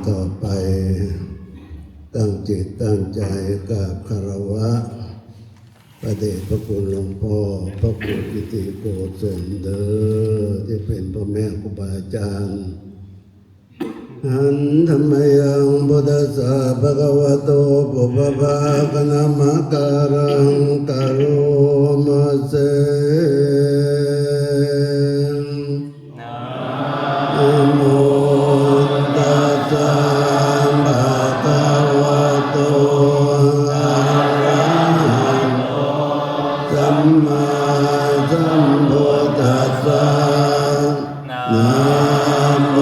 ຕໍ່ໄປ ຕັ້ງຈິດຕັ້ງໃຈກາບຄາລະວະພະເດດພະຄຸນຫຼວງພໍ່ພະຄູກິຕິໂກສົນເດີ ທີ່ເປັນພໍ່ແມ່ຄູບາອາຈານ. ຫັນທະມະຍັງ ພຸດທັດສະ ພະຄະວະໂຕ ປຸບພະພາຄະນະມະກາລັງ ກະໂຣມະເສ. ນະໂມຕັດສະ ພະຄະວະໂຕ ອະລະຫະໂຕ ສຳມາສຳພຸດທັດສະ. ນະໂມ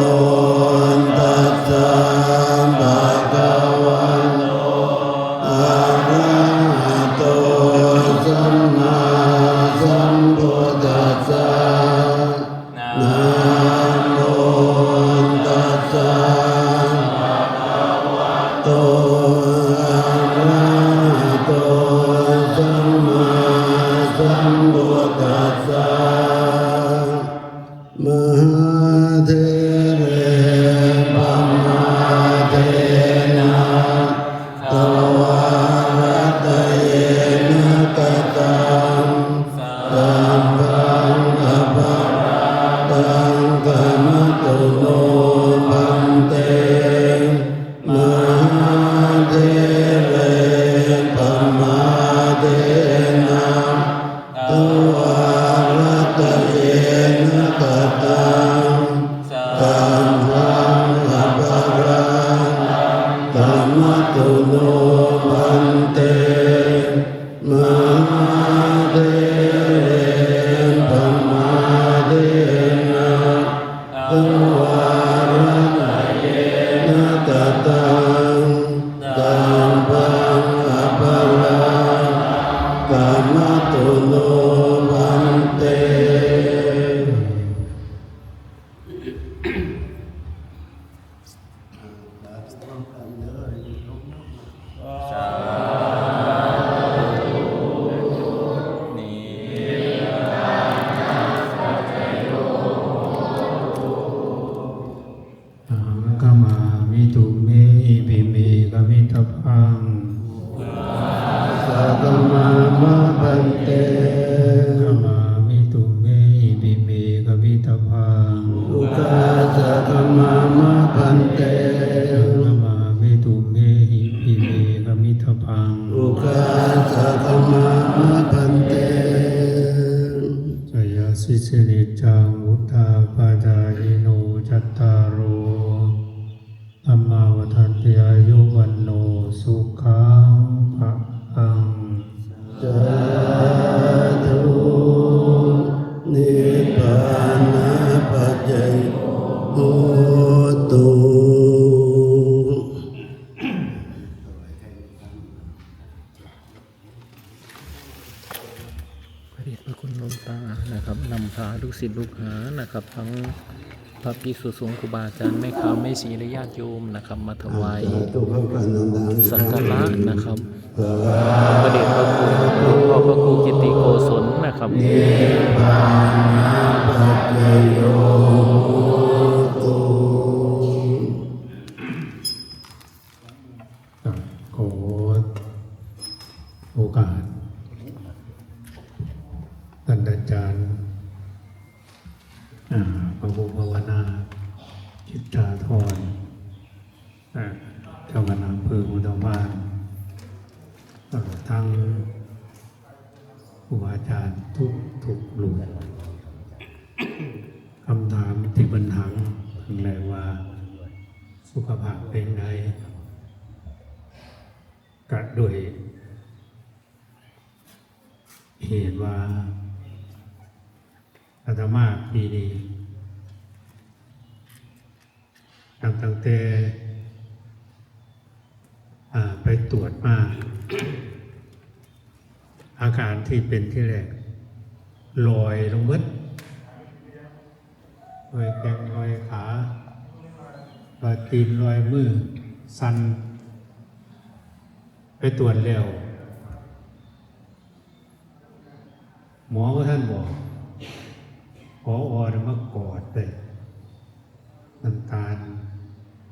ຕັດສະ ພະຄະວະໂຕ ອະລະຫະໂຕ ສຳມາສຳພຸດທັດສະ. ນະໂມຕັດສະ ພະຄະວະໂຕ ອະລະຫະໂຕ ສຳມາສຳພຸດທັດສະ. ມະຫາເຖເຣ ປະມາເທນະ ທະວາຣະຕະເຍນະ ກະຕັງ ສັບພັງ ອະປະຣາທັງ ຂະມະຕຸໂນ ພັນເຕ. ມະຫາເຖເຣ ປະມາເທນະ ທະວາຣະຕະເຍນະ ກະຕັງ ສັບພັງ ອະປະຣາທັງ ຂະມະຕຸໂນ ພັນເຕ. ມະຫາເຖເຣ ປະມາເທນະ ທະວາຣະຕະເຍນະ ກະຕັງ ສັບພັງ ອະປະຣາທັງ ຂະມະຕຸໂນ ພັນເຕ. ສາທຸ ນິບພານະປັດຈະໂຍໂຫຕຸ ສັງຄະມາມິ ຕຸເມຫິ ພິເມຂະມິດຖະພັງ. ສາຄະມາມະ ພັນເຕ. ສາຄະມາມິ ຕຸເມຫິ ພິເມຂະມິດຖະພັງ. ອຸຄາສາຄະມາມະ ພັນເຕ. ສາຄະມາມິ ຕຸເມຫິ ພິເມຂະມິດຖະພັງ. ອຸຄາສາຄະມາມະ ພັນເຕ. ຈາຍາສິດສະນິຈຈັງ ວຸດທາປະຈາຍິໂນ ຈັດຕາໂຣ ທຳມາວັດທັນຕິ ອາຍຸວັນໂນ ສຸຂັງ ພະລັງ. ສາທຸ ນິບພານະປັດຈະໂຍໂຫຕຸ. ພະເດດພະຄຸນຫຼວງຕານະຄັບ ນຳພາລູກສິດລູກຫານະຄັບ ທັງພະພິກສຸສົງ ຄູບາອາຈານ ແມ່ຂ່າວແມ່ຊີ ແລະ ຍາດໂຍມນະຄັບ ມາຖວາຍ ສາທຸ ພ້ອມກັນດັງໆ ສັກກາລະນະຄັບ ພະເດດພະຄຸນ ພໍ່ພະຄູກິຕິໂກສົນນະຄັບ. ນິບພານະປັດຈະໂຍໂຫຕຸ. ກໍຂໍໂອກາດທ່ານອາຈານ ອາ ພະຄູພາວະນາ ຈິດຕາທອນ ອາ ເຈົ້າຄະນະອຳເພີພູດອນພານ ຕະຫຼອດທັງ ຄູບາອາຈານທຸກໆຮູບ. ຄຳຖາມທີ່ເພິ່ນຖາມຄັ້ງແລກວ່າ ສຸຂະພາບເປັນໃດ? ກະດ້ວຍເຫດວ່າອາດຕະມາປີນີ້ ນັບຕັ້ງແຕ່ ອາ ໄປຕວດມາ ອາການທີ່ເປັນທີແລກ ລອຍລົງເບິດ ລອຍແຂ້ງ ລອຍຂາ ລອຍຕີນ ລອຍມື ສັ່ນ ໄປຕວດແລ້ວ ໝໍບໍ່ທັນບອກ ຜອ ໄດ້ມາກອດໄດ້ ນ້ຳຕານ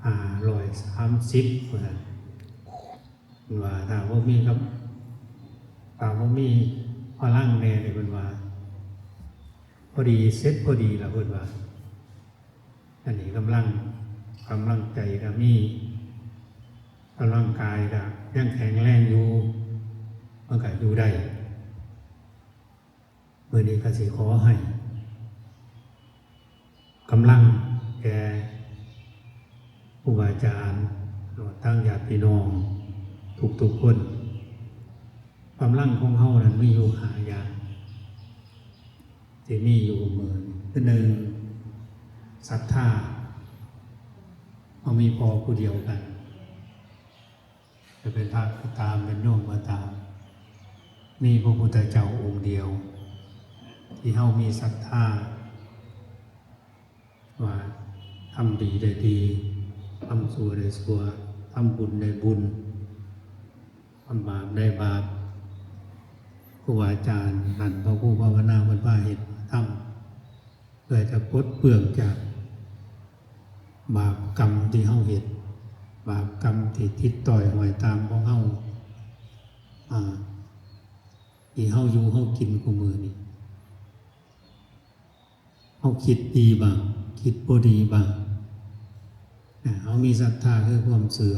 ຫ້າຮ້ອຍສາມສິບ ວ່າຊັ້ນ. ເພິ່ນວ່າຖ້າບໍ່ມີກຳ ຖ້າບໍ່ມີພະລັງແດ່ນີ້ ເພິ່ນວ່າ ພໍດີເສັດພໍດີລະ ເພິ່ນວ່າ. ອັນນີ້ກຳລັງ ກຳລັງໃຈກໍມີ ກຳລັງກາຍກໍຍັງແຂງແຮງຢູ່ ມັນກໍຢູ່ໄດ້. ມື້ນີ້ກໍຊິຂໍໃຫ້ກຳລັງແກ່ຄູບາອາຈານ ຕະຫຼອດທັງຍາດພີ່ນ້ອງທຸກໆຄົນ. ກຳລັງຂອງເຮົານັ້ນມີຢູ່ຫ້າຢ່າງ ທີ່ມີຢູ່ມື້ນີ້ ຄື ໜຶ່ງ ສັດທາ. ເຮົາມີພໍ່ຜູ້ດຽວກັນ ຈະເປັນພະກໍຕາມ ເປັນໂຍມກໍຕາມ ມີພະພຸດທະເຈົ້າອົງດຽວ ທີ່ເຮົາມີສັດທາວ່າ ທຳດີໄດ້ດີ ທຳຊົ່ວໄດ້ຊົ່ວ ທຳບຸນໄດ້ບຸນ ທຳບາບໄດ້ບາບ. ຄູບາອາຈານນັ້ນ ພະຄູພາວະນາເພິ່ນພາເຮັດທຳ ເພື່ອຈະປົດເປືອງຈາກບາບກຳທີ່ເຮົາເຮັດ ບາບກຳທີ່ຕິດຕ່ອຍຫ້ອຍຕາມຂອງເຮົາ ອາ ທີ່ເຮົາຢູ່ເຮົາກິນຄູ່ມື້ນີ້. ເຮົາຄິດດີບ້າງ ຄິດບໍ່ດີບ້າງ. ອາ ເຮົາມີສັດທາຄືຄວາມເຊື່ອ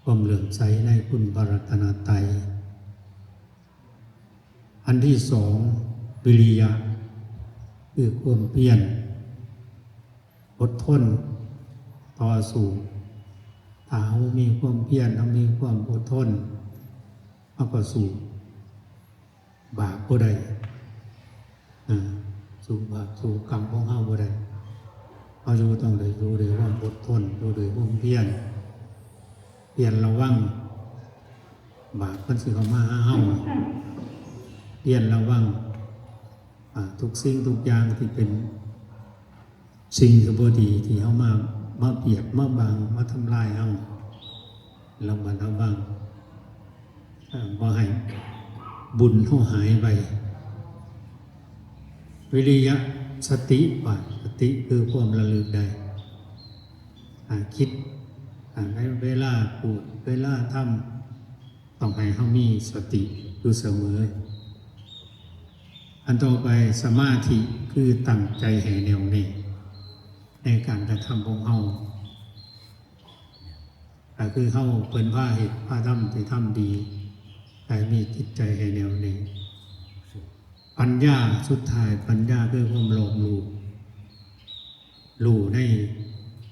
ຄວາມເຫຼື້ອມໃສໃນຄຸນພະລັດຕະນະໄຕ. ອັນທີສອງ ວິລິຍະ ຄືຄວາມພຽນ ອົດທົນ ຕໍ່ສູ້. ຖ້າເຮົາມີຄວາມພຽນ ເຮົາມີຄວາມອົດທົນ ເຮົາກໍສູ້ບາບບໍ່ໄດ້ ອາ ສູ້ບາບສູ້ກຳຂອງເຮົາບໍ່ໄດ້. ເຮົາຢູ່ຕ້ອງໄດ້ຢູ່ດ້ວຍຄວາມອົດທົນ ຢູ່ດ້ວຍຄວາມພຽນ ພຽນລະວັງບາບມັນຊິເຂົ້າມາຫາເຮົາ ພຽນລະວັງ ອາ ທຸກສິ່ງທຸກຢ່າງທີ່ເປັນ ສິ່ງທີ່ບໍ່ດີທີ່ເຮົາມາ ມາບຽດມາບັງ ມາທຳລາຍເຮົາ ລະມັດລະວັງ ເອີ ບໍ່ໃຫ້ບຸນເຮົາຫາຍໄປ. ວິລິຍະສະຕິ ວ່າສະຕິຄືຄວາມລະລຶກໄດ້ ອາ ຄິດ ອາ ໃນເວລາພູດ ເວລາທຳ ຕ້ອງໃຫ້ເຮົາມີສະຕິຢູ່ສະເໝີ. ອັນຕໍ່ໄປ ສະມາທິ ຄືຕັ້ງໃຈໃຫ້ແໜ້ວແນ່ໃນການກະທຳຂອງເຮົາ ກໍຄືເຮົາ ເພິ່ນພາເຮັດພາທຳ ທີ່ທຳດີ ໃຫ້ມີຈິດໃຈໃຫ້ແໜ້ວແນ່. ປັນຍາ ສຸດທ້າຍ ປັນຍາຄືຄວາມລອບຮູ້ ຮູ້ໃນ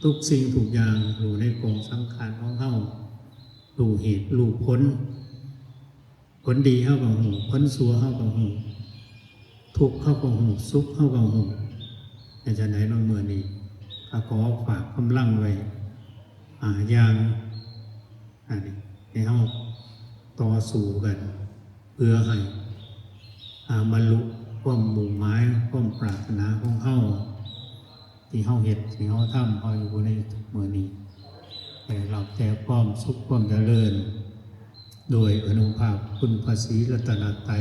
ທຸກສິ່ງທຸກຢ່າງ ຮູ້ໃນກອງສັງຂານຂອງເຮົາ ຮູ້ເຫດ ຮູ້ຜົນ. ຜົນດີເຮົາກໍຮູ້ ຜົນຊົ່ວເຮົາກໍຮູ້ ທຸກເຮົາກໍຮູ້ ສຸກເຮົາກໍຮູ້. ເປັນຈັ່ງໃດເນາະ ມື້ນີ້ ກໍຂໍຝາກກຳລັງໄວ້ ຫ້າຢ່າງ ອັນນີ້ ໃຫ້ເຮົາຕໍ່ສູ້ກັນ ເພື່ອໃຫ້ ອາ ບັນລຸຄວາມມຸ່ງໝາຍ ຄວາມປາດຖະໜາຂອງເຮົາ ທີ່ເຮົາເຮັດ ທີ່ເຮົາທຳ ເຮົາຢູ່ໃນທຸກມື້ນີ້ ໄດ້ຮັບແຕ່ຄວາມສຸກຄວາມຈະເລີນ ໂດຍອານຸພາບຄຸນພະສີລັດຕະນະໄຕ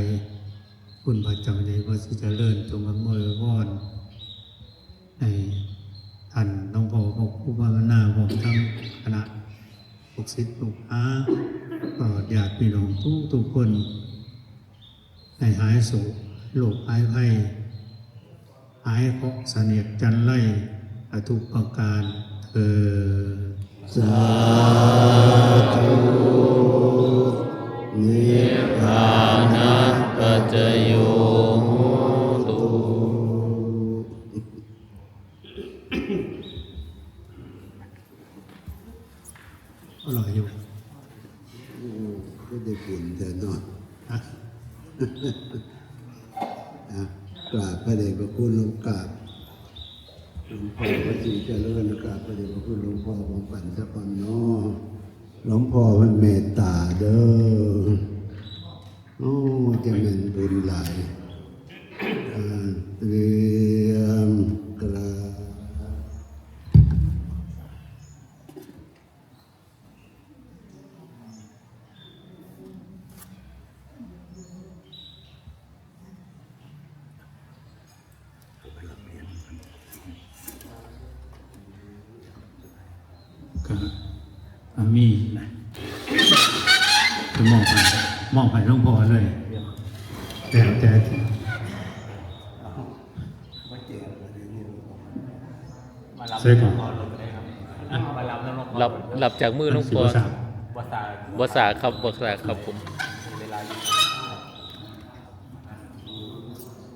ຄຸນພະເຈົ້າໃຫຍ່ພະສີຈະເລີນ ຈົ່ງອຳນວຍອວຍພອນໃຫ້ທ່ານຫຼວງພໍ່ພະຄູພາວະນາ ພ້ອມທັງຄະນະລູກສິດລູກຫາ ຕະຫຼອດຍາດພີ່ນ້ອງທຸກໆຄົນ ໃຫ້ຫາຍໂສກໂລກຫາຍໄພ ຫາຍເຄາະສະເໜັດຈັນໄລ ອະທຸກປະການເທີນ. ສາທຸ ນິບພານະປັດຈະໂຍໂຫຕຸ. ອະລ່ອຍຢູ່ ໂອ້ ຄືໄດ້ບຸນແທ້ເນາະ. ຮະ? ອ່ະ ກາບພະເດດພະຄຸນ ລົງກາບ ຫຼວງພໍ່ພະສີຈະເລີນ ກາບພະເດດພະຄຸນ ຫຼວງພໍ່ຂອງປັນສະກ່ອນເນາະ. ຫຼວງພໍ່ເພິ່ນເມດຕາເດີ. ໂອ້ ຈະແມ່ນບຸນຫຼາຍ. ອ່າ ຕຽມກາບ. ເອົາໄປລະບຽບ. ມີນະ ຈະມອບໃຫ້ ມອບໃຫ້ຫຼວງພໍ່ເລີຍ ແລ້ວແຕ່ ໃສ່ກ່ອນ ຮັບ ຮັບຈາກມືຫຼວງພໍ່ ບໍ່ຊາກ ບໍ່ຊາກຄັບ ບໍ່ຊາກຄັບຜົມ.